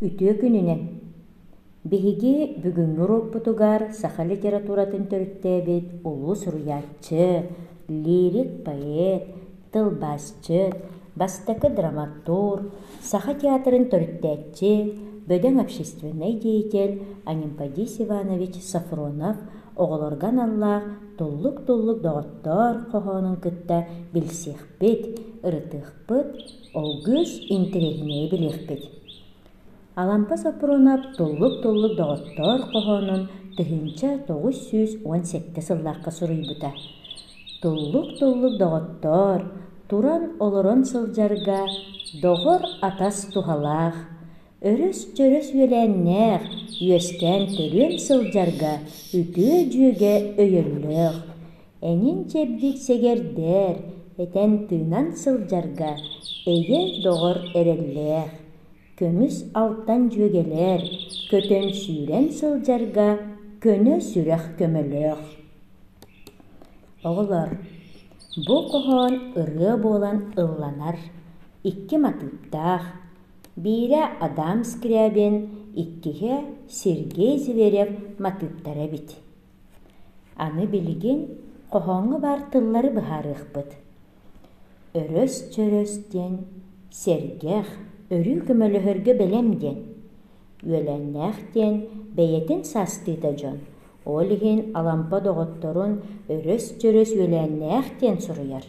Үтүө күнүнэн! Биһиги бүгүҥҥү уруокпутугар саха литературатын төрүттээбит улуу суруйааччы, лирик-поэт, тылбаасчыт, бастакы драматург, Саха театрын төрүттээччи, бөдөҥ общественнай деятель Анемподист Иванович Софронов оҕолорго аналлаах «Туллук-туллук доҕоттоор» хоһоонун кытта билсиэхпит, ырытыахпыт, Олгүс интэриэһинэйи билиэхпит. Алампа Соппуруонап «Туллук-туллук доҕоттоор» хоһоонун 1917 сыллаахха суруйбута. «Туллук-туллук доҕоттоор, туран-олорон сылдьарга доҕор-атас туһалаах, өрөс-чөрөс үөлээннээх, үөскээн-төрүөн сылдьарга үтүө дьүөгэ өйөллөөх, Эҥин чэбдик сэгэрдээр, этэн-тыынан сылдьарга эйэ доҕор эрэллээх, көмүс алтан дьүөгэлээр, көтөн-сүүрэн сылдьарга көнө сүрэх көмөлөөх. Оҕолор, бу хоһоон ырыа буолан ылланар, икки матыыптаах, биирэ Адам Скрябин, иккиһэ Сергей Зверев матыыптара эбит. Аны билигин хоһооҥҥо баар тыллары быһаарыахпыт. Өрөс-чөрөс диэн сэргэх, өрүү көмөлөһөргө бэлэм диэн. Үөлээннээх диэн бэйэтин саастыыта дьон, ол иһин Алампа доҕотторун өрөс-чөрөс үөлээннээх диэн суруйар.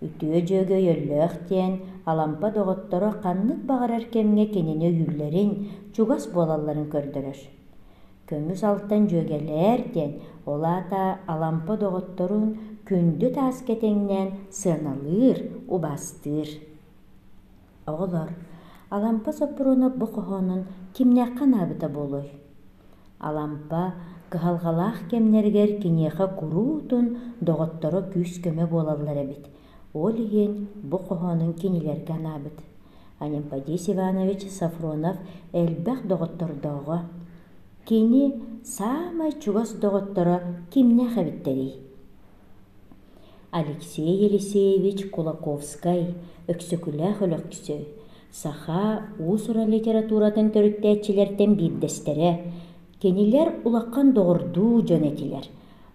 Үтүө дьүөгэ өйөллөөх диэн Алампа доҕотторо ханнык баҕарар кэмҥэ кинини өйүүллэрин, чугас буолалларын көрдөрөр. Көмүс алтан дьүөгэлээр диэн, ол аата Алампа доҕотторун күндү тааска тэҥнээн сыаналыыр, убаастыыр. Оҕолор, Алампа Соппуруонап бу хоһоонун кимнээххэ анаабыта буолуой? Алампа кыһалҕалаах кэмнэригэр киниэхэ куруутун доҕотторо күүс-көмө буолаллар эбит. Ол иһин бу хоһоонун кинилэргэ анаабыт. Анемподист Иванович Софронов элбэх доҕоттордооҕо. Кини саамай чугас доҕотторо кимнээх эбиттэрий? Алексей Елисеевич Кулаковскай, Өксөкүлээх Өлөксөй, саха уус-уран литературатын төрүттээччилэртэн биирдэстэрэ. Кинилэр улахан доҕордуу дьон этилэр.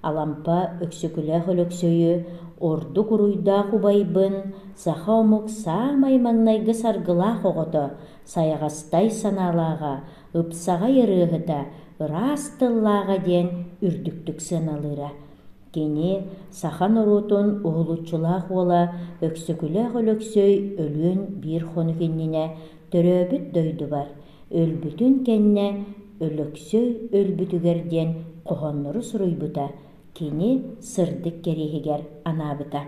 Алампа Өксөкүлээх Өлөксөйү ордук уруйдаах убайбын, саха омук саамай маҥнайгы саргылаах оҕото, сайаҕастай санаалааҕа, ыпсаҕай ырыаһыта, ыраас тыллааҕа диэн үрдүктүк сыаналыыра. Кини саха норуотун уһулуччулаах уола Өксөкүлээх Өлөксөй өлүөн биир хонук иннинэ төрөөбүт дойдубар, Өлбүтүн кэннэ Өлөксөй өлбүтүгэр диэн хоһооннору суруйбута кини сырдык кэриэһигэр анаабыта.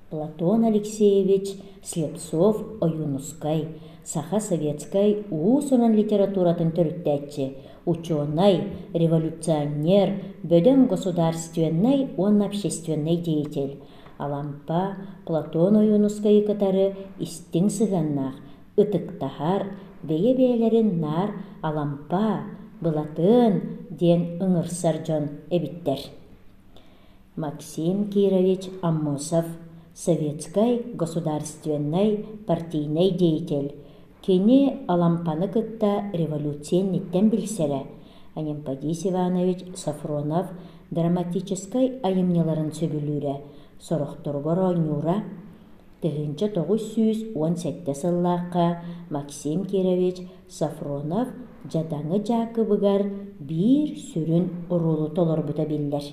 Платон Алексеевич Слепцов-Ойуунускай саха советскай уус-уран литературатын төрүттээччи, учуонай, революционер, бөдөҥ государственнай уонна общественнай деятель, Алампа Платон Ойуунускайы кытары истиҥ сыһыаннаах, ытыктаһар, бэйэ-бэйэлэрин наар Алампа, Былатыан диэн ыҥырсар дьон эбиттэр. Максим Кирович Аммосов советскай государственнай партийнай деятель, кини Алампаны кытта революция инниттэн билсэрэ, Анемподист Иванович Софронов драматическай айымньыларын сөбүлүүрэ, сорохторугар оонньуура, 1917 сыллаахха Максим Кирович Софронов Дьадаҥы Дьаакыбыгар биир сүрүн оруолу толорбута биллэр.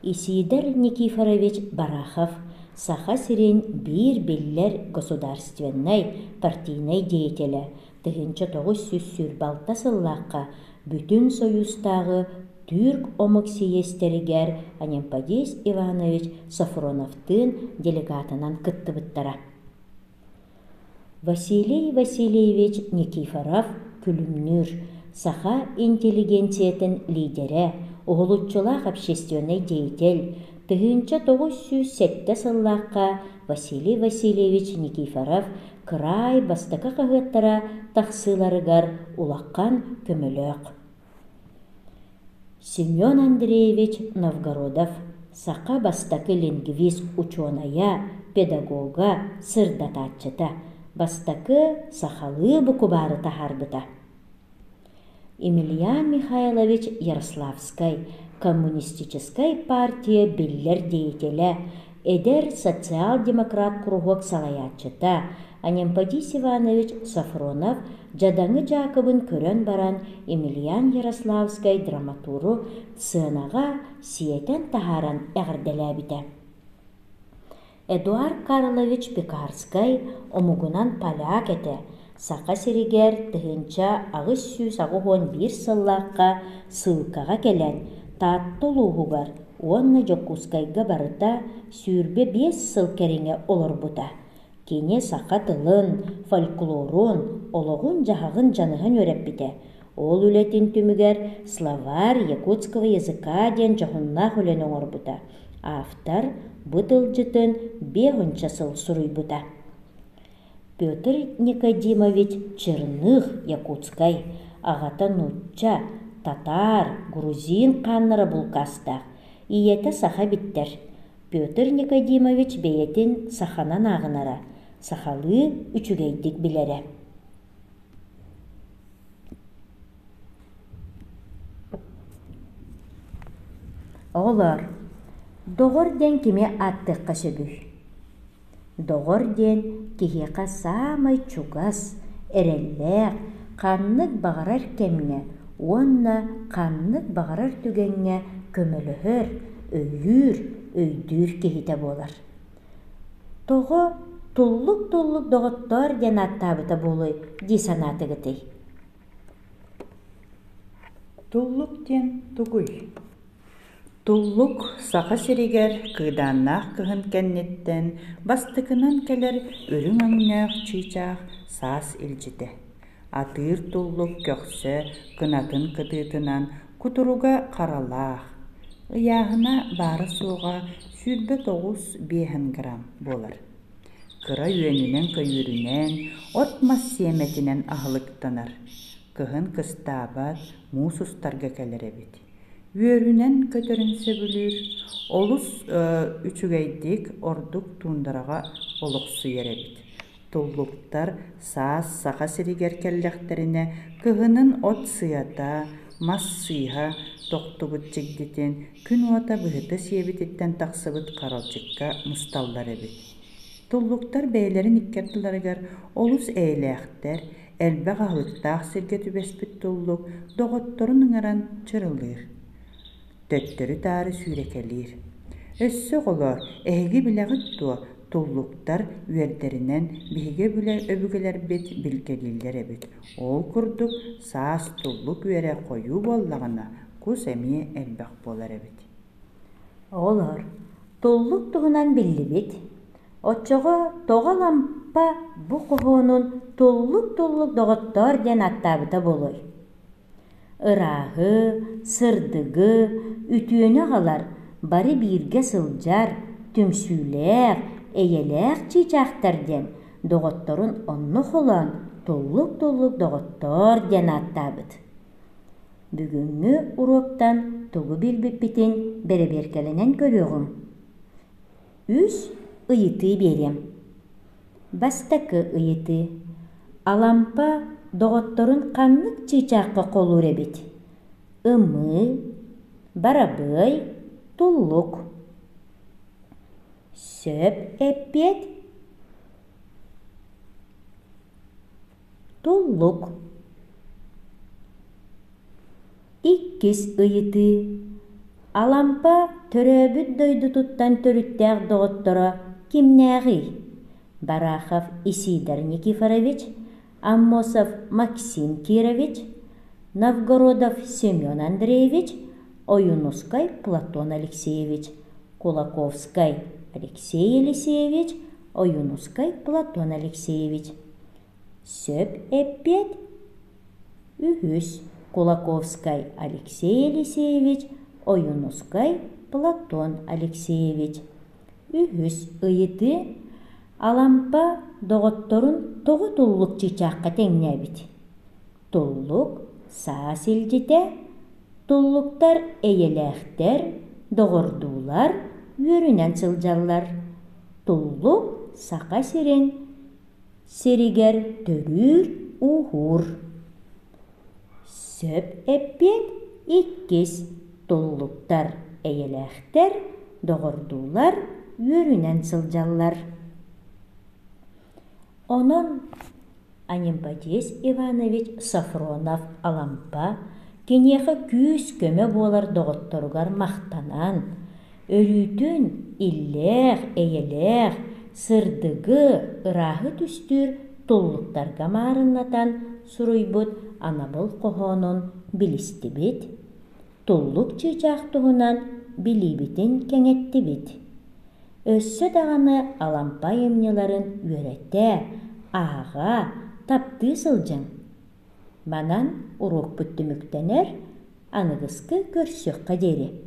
Исидор Никифорович Барахов Саха сирин биир биллэр государственнай партийнай деятелэ 1926 сыллаахха Бүтүн Союзтааҕы түүрк омук сийиэстэригэр Анемподист Иванович Софроновтыын делегатынан кыттыбыттара. Василий Васильевич Никифоров Күлүмнүүр, саха интеллигенциятын лидерэ, уһулуччулаах общественнай деятель, 1907 сыллаахха Василий Васильевич Никифоров кыраай бастакы хаһыаттара тахсыыларыгар улахан көмөлөөх. Семен Андреевич Новгородов саха бастакы лингвист учуонайа, педагога, сырдатааччыта. Бастакы сахалыы букубаары таһаарбыта. Емельян Михайлович Ярославскай Коммунистическай партия биллэр деятелэ, эдэр социал-демократ куруһуок салайааччыта Анемподист Иванович Софронов дьадаҥы Дьаакыбын көрөн баран Емельян Ярославскай драматуру сценаҕа сиэтэн таһааран эҕэрдэлээбитэ. Эдуард Карлович Пекарскай омугунан поляк этэ, Саха сиригэр 1881 сыллаахха сыылкаҕа кэлэн, Таатта улууһугар уонна Дьокуускайга барыта 25 сыл кэриҥэ олорбута. Кини саха тылын, фольклорун, олоҕун-дьаһаҕын дьаныһан үөрэппитэ. Ол үлэтин түмүгэр «Словарь якутского языка» диэн дьоһуннаах үлэни оҥорбута. Автор бу тылдьытын биэһунча сыл суруйбута. Петр Никодимович Черных Якутскай аҕата нуучча, татаар, грузин хааннара булкаастаах, ийэтэ саха эбиттэр. Петр Никодимович бэйэтин саханан ааҕынара, сахалыы үчүгэйдик билэрэ. Оҕолоор, доҕор диэн кими ааттыахха сөбүй? Доҕор диэн киһиэхэ саамай чугас, эрэллээх, ханнык баҕарар кэмҥэ уонна ханнык баҕарар түгэҥҥэ көмөлөһөр, өйүүр, өйдүүр киһитэ буолар. Тоҕо туллук-туллук доҕоттоор диэн ааттаабыта буолуой дии санаатыгытый? Туллук диэн тугуй? Туллук Саха сиригэр кыыдааннаах кыһын кэнниттэн бастакынан кэлэр үрүҥ өҥнөөх чыычаах саас илдьитэ. Атыыр туллук көхсө кынатын кытыытынан кутуруга харалаах, ыйааһына баара-суоҕа 29 биэһэн грамм буолар. Кыра үөнүнэн-көйүүрүнэн, от-мас сиэмэтинэн аһылыктанар. Кыһын кыстаабат, муус устарга кэлэр эбит. Үөрүнэн көтөрүн сөбүлүүр, олус үчүгэйдик ордук туундараҕа олохсуйар эбит. Туллуктар саас Саха сиригэр кэллэхтэринэ кыһынын от сыата, мас сыыһа тохтубут чигдитин күн уота быһыта сиэбититтэн тахсыбыт харалдьыкка мусталлар эбит. Туллуктар бэйэлэрин икки ардыларыгар олус эйэлээхтэр, элбэх аһылыктаах сиргэ түбэспит туллук доҕотторун ыҥыран чырылыыр, төттөрү-таары сүүрэкэлиир. Өссө оҕолоор, эһиги билэҕит дуо, туллуктар үөрдэринэн биһиги өбүгэлэрбит билгэлииллэр эбит. Ол курдук саас туллук үөрэ хойуу буоллаҕына, кус эмиэ элбэх буолар эбит. Оҕолоор, туллук туһунан биллибит. Оччоҕо тоҕо Лампа бу хоһоонун «Туллук-туллук доҕоттоор» диэн ааттаабыта буолуой? Ырааһы, сырдыгы, үтүөнү аҕалар, бары бииргэ сылдьар, түмсүүлээх, эйэлээх чыычаахтар диэн доҕотторун онно холоон «Туллук-туллук доҕоттоор» диэн ааттаабыт. Бүгүҥҥү уруоктан тугу билбиппитин бэрэбиэркэлэнэн көрүөҕүҥ. Үс ыйытыы биэриэм. Бастакы ыйытыы. Алампа доҕотторун ханнык чыычаахха холуур эбит? Ымыы, барабыай, туллук. Сөп эппиэт Туллук. Иккис ыйытыы. Алампа төрөөбүт дойдутуттан төрүттээх доҕотторо кимнээҕий? Барахов Исидор Никифорович, Аммосов Максим Кирович, Новгородов Семен Андреевич, Ойуунускай Платон Алексеевич, Кулаковскай Алексей Елисеевич, Ойуунускай Платон Алексеевич. Сөп эппиэт Үһүс Кулаковскай Алексей Елисеевич, Ойуунускай Платон Алексеевич. Үһүс ыйытыы Алампа доҕотторун тоҕо туллук чыычаахха тэҥнээбит? Туллук саас илдьитэ, туллуктар эйэлээхтэр, доҕордуулар, үөрүнэн сылдьаллар. Туллук Саха сирин. сиригэр төрүүр-ууһуур. Сөп эппиэт иккис туллуктар эйэлээхтэр, доҕордуулар үөрүнэн сылдьаллар. Онон Анемподист Иванович Софронов Алампа киниэхэ күүс-көмө буолар доҕотторугар махтанан, өрүүтүн иллээх, эйэлээх, сырдыгы, ырааһы түстүүр туллуктарга маарыннатан суруйбут анабыл хоһоонун билистибит, туллук чыычаах туһунан билиибитин кэҥэттибит. Өссө даҕаны Алампа айымньыларын үөрэтэ, ааҕа, таптыы сылдьыҥ. Манан уруокпут түмүктэнэр, аныгыскы көрсүөххэ диэри.